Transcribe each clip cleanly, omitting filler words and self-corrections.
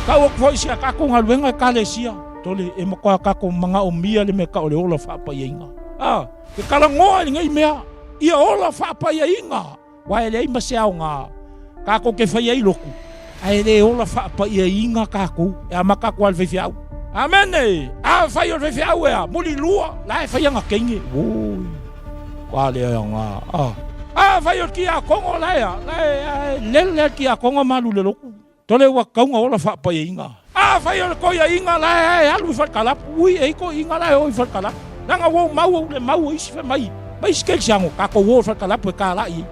Tau atu foi i si a tatou galuega Ekalesia, tole e matua tatou manaomia le mea tau o le ola faapaiaiga. A, ke talanoa i lenei mea, ia ola faapaiaiga, aua e leai ma se aoga tatou te fai ai lotu, ae le ola faapaiaiga tatou, e amata atu lava i le faifeau. Amene! Afai o le faifeau e a, mulilua, la e fai ana teine, oi, ua le aoga. A, afai o le tiakono la e a, la e lele lava le tiakono ma alu i le lotu. Tole ua tatau ona ola faapaiaiga. Afai o le toiaiga la e alu i falekalapu, ui e i toiaiga la e o i falekalapu. Leaga ua ou maua ule mau o isi fai mai, ma isi kerisiano, tatou o i falekalapu e talai ai.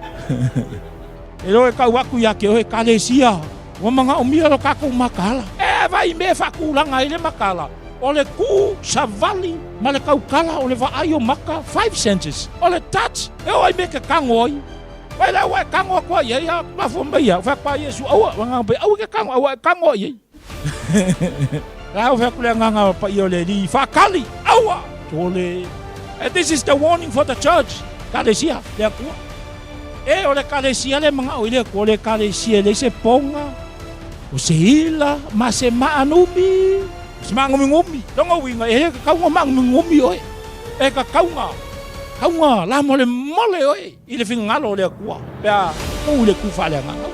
E iloa e tau atu ia te oe, Ekalesia, ua manaomia lo tatou mataala. E vai mea e faatulaga ai le mataala, o le tu savali ma le tautala, o le vaai o maka, five senses, o le touch, e oo ai mea e te tago ai. Wai la ua e tago atu ai ai, a mafua mai ia, fai atu a Iesu, aua, wanga pe, aua ke tago, aua e tago ai ai. La fai atu le agaga o paia o le Alii, whakali, aua, tole. And this is the warning for the church, Ekalesia, le Atua. E o le Ekalesia le mangao i le Atua, o le Ekalesia e leai se ponga, o se ila, ma se maanumi, se maangumingumi. Lona uiga, e le tatau ona maangumingumi oe, e tatau ona, tatau ona lamolemole oe. I le finagalo o le Atua, pe a tu i le tu faaleagaga.